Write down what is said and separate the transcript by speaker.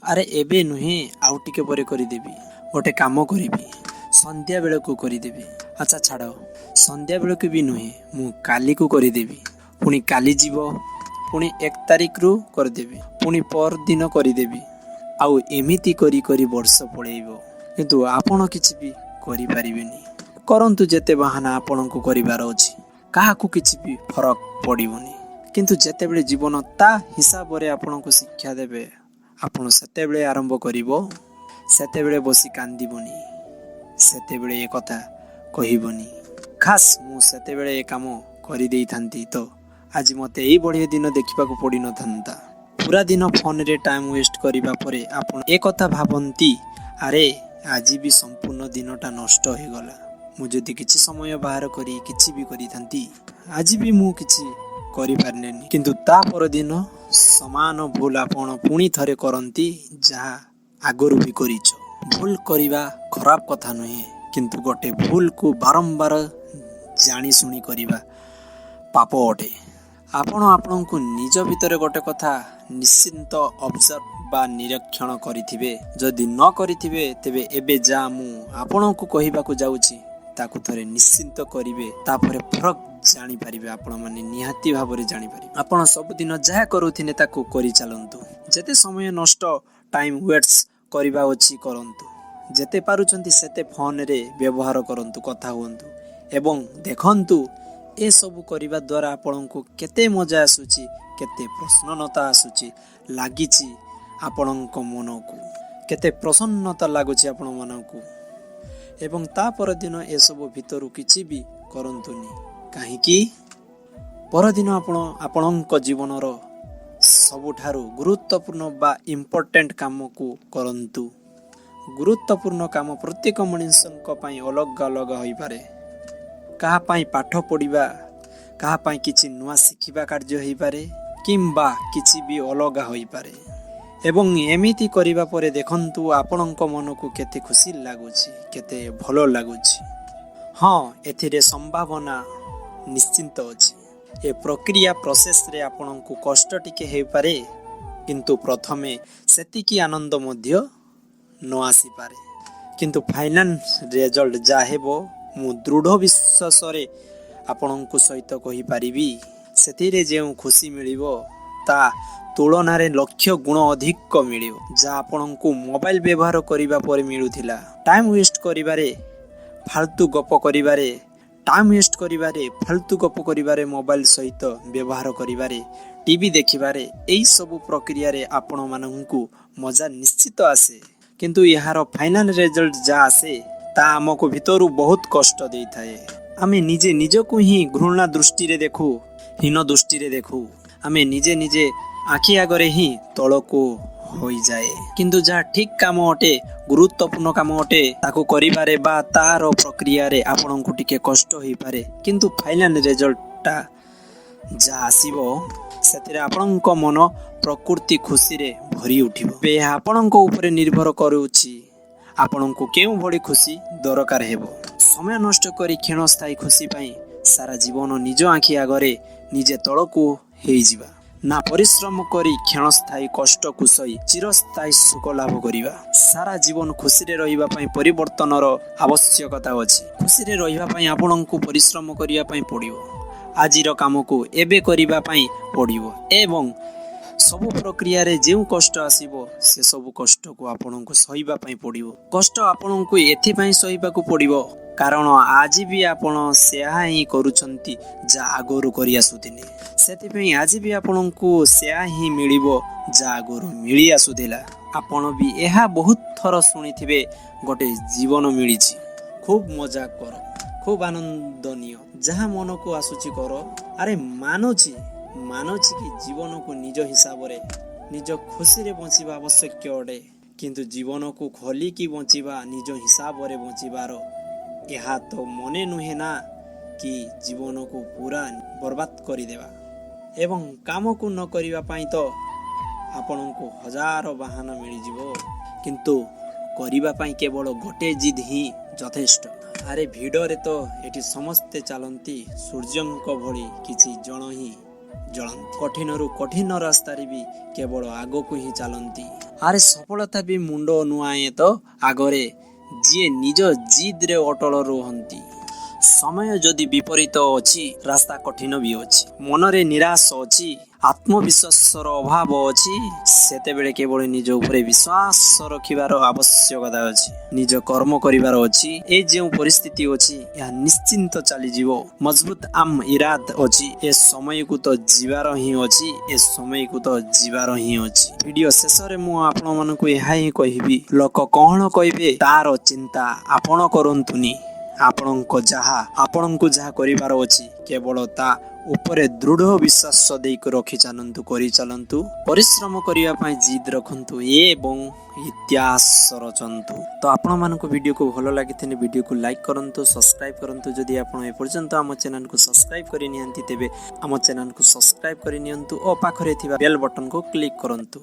Speaker 1: ଆରେ ଏବେ ନୁହେଁ, ଆଉ ଟିକେ ପରେ କରିଦେବି। ଗୋଟେ କାମ କରିବି, ସନ୍ଧ୍ୟା ବେଳକୁ କରିଦେବି। ଆଚ୍ଛା ଛାଡ଼, ସନ୍ଧ୍ୟା ବେଳକୁ ବି ନୁହେଁ, ମୁଁ କାଲିକୁ କରିଦେବି। ପୁଣି କାଲି ଯିବ, ପୁଣି 1 ତାରିଖରୁ କରିଦେବି, ପୁଣି ପରଦିନ କରିଦେବି। ଆଉ ଏମିତି କରି କରି ବର୍ଷ ପଳେଇବ, କିନ୍ତୁ ଆପଣ କିଛି ବି କରିପାରିବେନି। କରନ୍ତୁ ଯେତେ ବାହାନା ଆପଣଙ୍କୁ କରିବାର ଅଛି, କାହାକୁ କିଛି ବି ଫରକ ପଡ଼ିବନି। କିନ୍ତୁ ଯେତେବେଳେ ଜୀବନ ତା ହିସାବରେ ଆପଣଙ୍କୁ ଶିକ୍ଷା ଦେବେ, ଆପଣ ସେତେବେଳେ ଆରମ୍ଭ କରିବ। ସେତେବେଳେ ବସି କାନ୍ଦିବନି, ସେତେବେଳେ ଏ କଥା କହିବନି, ଖାସ୍ ମୁଁ ସେତେବେଳେ ଏ କାମ କରିଦେଇଥାନ୍ତି ତ ଆଜି ମୋତେ ଏଇ ବଢ଼ିଆ ଦିନ ଦେଖିବାକୁ ପଡ଼ିନଥାନ୍ତା। ପୁରା ଦିନ ଫୋନରେ ଟାଇମ୍ ୱେଷ୍ଟ କରିବା ପରେ ଆପଣ ଏ କଥା ଭାବନ୍ତି, ଆରେ ଆଜି ବି ସମ୍ପୂର୍ଣ୍ଣ ଦିନଟା ନଷ୍ଟ ହୋଇଗଲା। ମୁଁ ଯଦି କିଛି ସମୟ ବାହାର କରି କିଛି ବି କରିଥାନ୍ତି, ଆଜି ବି ମୁଁ କିଛି କରିପାରିଲିନି। କିନ୍ତୁ ତା ପରଦିନ ସମାନ ଭୁଲ ଆପଣ ପୁଣି ଥରେ କରନ୍ତି, ଯାହା ଆଗରୁ ବି କରିଛ। ଭୁଲ କରିବା ଖରାପ କଥା ନୁହେଁ, କିନ୍ତୁ ଗୋଟେ ଭୁଲକୁ ବାରମ୍ବାର ଜାଣିଶୁଣି କରିବା ପାପ ଅଟେ। ଆପଣ ଆପଣଙ୍କୁ ନିଜ ଭିତରେ ଗୋଟେ କଥା ନିଶ୍ଚିନ୍ତ ଅବଜର୍ଭ ବା ନିରୀକ୍ଷଣ କରିଥିବେ। ଯଦି ନ କରିଥିବେ, ତେବେ ଏବେ ଯାହା ମୁଁ ଆପଣଙ୍କୁ କହିବାକୁ ଯାଉଛି, ତାକୁ ଥରେ ନିଶ୍ଚିନ୍ତ କରିବେ। ତାପରେ ଫରକ ଜାଣିପାରିବେ। ଆପଣମାନେ ନିହାତି ଭାବରେ ଜାଣିପାରିବେ। ଆପଣ ସବୁଦିନ ଯାହା କରୁଥିଲେ, ତାକୁ କରିଚାଲନ୍ତୁ। ଯେତେ ସମୟ ନଷ୍ଟ, ଟାଇମ୍ ୱେଷ୍ଟ କରିବା ଅଛି, କରନ୍ତୁ। ଯେତେ ପାରୁଛନ୍ତି ସେତେ ଫୋନରେ ବ୍ୟବହାର କରନ୍ତୁ, କଥା ହୁଅନ୍ତୁ ଏବଂ ଦେଖନ୍ତୁ ଏସବୁ କରିବା ଦ୍ୱାରା ଆପଣଙ୍କୁ କେତେ ମଜା ଆସୁଛି, କେତେ ପ୍ରସନ୍ନତା ଆସୁଛି, ଲାଗିଛି ଆପଣଙ୍କ ମନକୁ, କେତେ ପ୍ରସନ୍ନତା ଲାଗୁଛି ଆପଣମାନଙ୍କୁ। ଏବଂ ତା ପରଦିନ ଏସବୁ ଭିତରୁ କିଛି ବି କରନ୍ତୁନି। କାହିଁକି? ପରଦିନ ଆପଣ ଆପଣଙ୍କ ଜୀବନର ସବୁଠାରୁ ଗୁରୁତ୍ୱପୂର୍ଣ୍ଣ ବା ଇମ୍ପୋର୍ଟାଣ୍ଟ କାମକୁ କରନ୍ତୁ। ଗୁରୁତ୍ୱପୂର୍ଣ୍ଣ କାମ ପ୍ରତ୍ୟେକ ମଣିଷଙ୍କ ପାଇଁ ଅଲଗା ଅଲଗା ହୋଇପାରେ। କାହା ପାଇଁ ପାଠ ପଢ଼ିବା, କାହା ପାଇଁ କିଛି ନୂଆ ଶିଖିବା କାର୍ଯ୍ୟ ହୋଇପାରେ କିମ୍ବା କିଛି ବି ଅଲଗା ହୋଇପାରେ। ଏବଂ ଏମିତି କରିବା ପରେ ଦେଖନ୍ତୁ ଆପଣଙ୍କ ମନକୁ କେତେ ଖୁସି ଲାଗୁଛି, କେତେ ଭଲ ଲାଗୁଛି। ହଁ, ଏଥିରେ ସମ୍ଭାବନା ନିଶ୍ଚିନ୍ତ ଅଛି। ଏ ପ୍ରକ୍ରିୟା, ପ୍ରୋସେସରେ ଆପଣଙ୍କୁ କଷ୍ଟ ଟିକେ ହେଇପାରେ, କିନ୍ତୁ ପ୍ରଥମେ ସେତିକି ଆନନ୍ଦ ମଧ୍ୟ ନ ଆସିପାରେ। କିନ୍ତୁ ଫାଇନାଲ ରେଜଲ୍ଟ ଯାହା ହେବ, ମୁଁ ଦୃଢ଼ ବିଶ୍ୱାସରେ ଆପଣଙ୍କ ସହିତ କହିପାରିବି, ସେଥିରେ ଯେଉଁ ଖୁସି ମିଳିବ, ତା ତୁଳନାରେ ଲକ୍ଷ ଗୁଣ ଅଧିକ ମିଳିବ, ଯାହା ଆପଣଙ୍କୁ ମୋବାଇଲ ବ୍ୟବହାର କରିବା ପରେ ମିଳୁଥିଲା। ଟାଇମ୍ ୱେଷ୍ଟ କରିବାରେ, ଫାଲତୁ ଗପ କରିବାରେ, ଟାଇମ୍ ୱେଷ୍ଟ କରିବାରେ, ଫାଲତୁ ଗପ କରିବାରେ, ମୋବାଇଲ ସହିତ ବ୍ୟବହାର କରିବାରେ, ଟିଭି ଦେଖିବାରେ, ଏଇସବୁ ପ୍ରକ୍ରିୟାରେ ଆପଣମାନଙ୍କୁ ମଜା ନିଶ୍ଚିତ ଆସେ। କିନ୍ତୁ ଏହାର ଫାଇନାଲ ରେଜଲ୍ଟ ଯାହା ଆସେ, ତା ଆମକୁ ଭିତରୁ ବହୁତ କଷ୍ଟ ଦେଇଥାଏ। ଆମେ ନିଜେ ନିଜକୁ ହିଁ ଘୃଣା ଦୃଷ୍ଟିରେ ଦେଖୁ, ହୀନ ଦୃଷ୍ଟିରେ ଦେଖୁ। ଆମେ ନିଜେ ନିଜେ ଆଖି ଆଗରେ ହିଁ ତଳକୁ ହୋଇଯାଏ। କିନ୍ତୁ ଯାହା ଠିକ କାମ ଅଟେ, ଗୁରୁତ୍ୱପୂର୍ଣ୍ଣ କାମ ଅଟେ, ତାକୁ କରିବାରେ ବା ତାର ପ୍ରକ୍ରିୟାରେ ଆପଣଙ୍କୁ ଟିକେ କଷ୍ଟ ହୋଇପାରେ, କିନ୍ତୁ ଫାଇନାଲ ରେଜଲ୍ଟଟା ଯାହା ଆସିବ, ସେଥିରେ ଆପଣଙ୍କ ମନ ପ୍ରକୃତି ଖୁସିରେ ଭରି ଉଠିବ। ଏହା ଆପଣଙ୍କ ଉପରେ ନିର୍ଭର କରୁଛି, ଆପଣଙ୍କୁ କେଉଁ ଭଳି ଖୁସି ଦରକାର ହେବ। ସମୟ ନଷ୍ଟ କରି କ୍ଷଣସ୍ଥାୟୀ ଖୁସି ପାଇଁ ସାରା ଜୀବନ ନିଜ ଆଖି ଆଗରେ ନିଜେ ତଳକୁ ହେଇଯିବା, ନା ପରିଶ୍ରମ କରି କ୍ଷଣସ୍ଥାୟୀ କଷ୍ଟକୁ ସହି ଚିରସ୍ଥାୟୀ ସୁଖ ଲାଭ କରିବା? ସାରା ଜୀବନ ଖୁସିରେ ରହିବା ପାଇଁ ପରିବର୍ତ୍ତନର ଆବଶ୍ୟକତା ଅଛି। ଖୁସିରେ ରହିବା ପାଇଁ ଆପଣଙ୍କୁ ପରିଶ୍ରମ କରିବା ପାଇଁ ପଡ଼ିବ। ଆଜିର କାମକୁ ଏବେ କରିବା ପାଇଁ ପଡ଼ିବ ଏବଂ ସବୁ ପ୍ରକ୍ରିୟାରେ ଯେଉଁ କଷ୍ଟ ଆସିବ, ସେସବୁ କଷ୍ଟକୁ ଆପଣଙ୍କୁ ସହିବା ପାଇଁ ପଡ଼ିବ। କଷ୍ଟ ଆପଣଙ୍କୁ ଏଥିପାଇଁ ସହିବାକୁ ପଡ଼ିବ, କାରଣ ଆଜି ବି ଆପଣ ସେହା ହିଁ କରୁଛନ୍ତି ଯାହା ଆଗରୁ କରି ଆସୁଥିଲେ। ସେଥିପାଇଁ ଆଜି ବି ଆପଣଙ୍କୁ ସେହା ହିଁ ମିଳିବ, ଯାହା ଆଗରୁ ମିଳି ଆସୁଥିଲା। ଆପଣ ବି ଏହା ବହୁତ ଥର ଶୁଣିଥିବେ, ଗୋଟେ ଜୀବନ ମିଳିଛି, ଖୁବ୍ ମଜା କର, ଖୁବ୍ ଆନନ୍ଦ ନିଅ, ଯାହା ମନକୁ ଆସୁଛି କର। ଆରେ ମାନୁଛି, ମାନୁଛି କି ଜୀବନକୁ ନିଜ ହିସାବରେ ନିଜ ଖୁସିରେ ବଞ୍ଚିବା ଆବଶ୍ୟକ ଅଟେ। କିନ୍ତୁ ଜୀବନକୁ ଖୋଲିକି ବଞ୍ଚିବା, ନିଜ ହିସାବରେ ବଞ୍ଚିବାର ଏହା ତ ମାନେ ନୁହେଁ ନା କି ଜୀବନକୁ ପୁରା ବର୍ବାଦ କରିଦେବା। ଏବଂ କାମକୁ ନ କରିବା ପାଇଁ ତ ଆପଣଙ୍କୁ ହଜାର ବାହାନା ମିଳିଯିବ, କିନ୍ତୁ କରିବା ପାଇଁ କେବଳ ଗୋଟେ ଜିଦ୍ ହିଁ ଯଥେଷ୍ଟ। ଆରେ ଭିଡ଼ରେ ତ ଏଠି ସମସ୍ତେ ଚାଲନ୍ତି, ସୂର୍ଯ୍ୟଙ୍କ ଭଳି କିଛି ଜଣ ହିଁ ଜଳନ୍ତି। କଠିନରୁ କଠିନ ରାସ୍ତାରେ ବି କେବଳ ଆଗକୁ ହିଁ ଚାଲନ୍ତି। ଆରେ ସଫଳତା ବି ମୁଣ୍ଡ ନୁଆଁଏ ତ ଆଗରେ, ଯିଏ ନିଜ ଜିଦ୍ରେ ଅଟଳ ରୁହନ୍ତି। ସମୟ ଯଦି ବିପରୀତ ଅଛି, ରାସ୍ତା କଠିନ ବି ଅଛି, ମନରେ ନିରାଶ ଅଛି, ଆତ୍ମବିଶ୍ୱାସର ଅଭାବ ଅଛି, ସେତେବେଳେ କେବଳ ନିଜ ଉପରେ ବିଶ୍ୱାସ ରଖିବାର ଆବଶ୍ୟକତା ଅଛି, ନିଜ କର୍ମ କରିବାର ଅଛି। ଏ ଯେଉଁ ପରିସ୍ଥିତି ଅଛି, ଏହା ନିଶ୍ଚିନ୍ତ ଚାଲିଯିବ। ମଜବୁତ ଆମ ଇରାଦ ଅଛି, ଏ ସମୟକୁ ତ ଯିବାର ହିଁ ଅଛି, ଏ ସମୟକୁ ତ ଯିବାର ହିଁ ଅଛି। ଭିଡ଼ିଓ ଶେଷରେ ମୁଁ ଆପଣମାନଙ୍କୁ ଏହା ହିଁ କହିବି, ଲୋକ କଣ କହିବେ ତାର ଚିନ୍ତା ଆପଣ କରନ୍ତୁନି। ଆପଣଙ୍କୁ ଯାହା କରିବାର ଅଛି, କେବଳ ତା ଉପରେ ଦୃଢ଼ ବିଶ୍ୱାସ ଦେଇକି ରଖି ଚାଲନ୍ତୁ, କରିଚାଲନ୍ତୁ। ପରିଶ୍ରମ କରିବା ପାଇଁ ଜିଦ୍ ରଖନ୍ତୁ ଏବଂ ଇତିହାସ ରଚନ୍ତୁ। ତ ଆପଣମାନଙ୍କୁ ଭିଡ଼ିଓକୁ ଭଲ ଲାଗିଥିଲେ ଭିଡ଼ିଓକୁ ଲାଇକ୍ କରନ୍ତୁ, ସବସ୍କ୍ରାଇବ୍ କରନ୍ତୁ। ଯଦି ଆପଣ ଏପର୍ଯ୍ୟନ୍ତ ଆମ ଚ୍ୟାନେଲକୁ ସବସ୍କ୍ରାଇବ୍ କରିନିଅନ୍ତି, ତେବେ ଆମ ଚ୍ୟାନେଲକୁ ସବସ୍କ୍ରାଇବ୍ କରିନିଅନ୍ତୁ ଓ ପାଖରେ ଥିବା ବେଲ୍ ବଟନକୁ କ୍ଲିକ୍ କରନ୍ତୁ।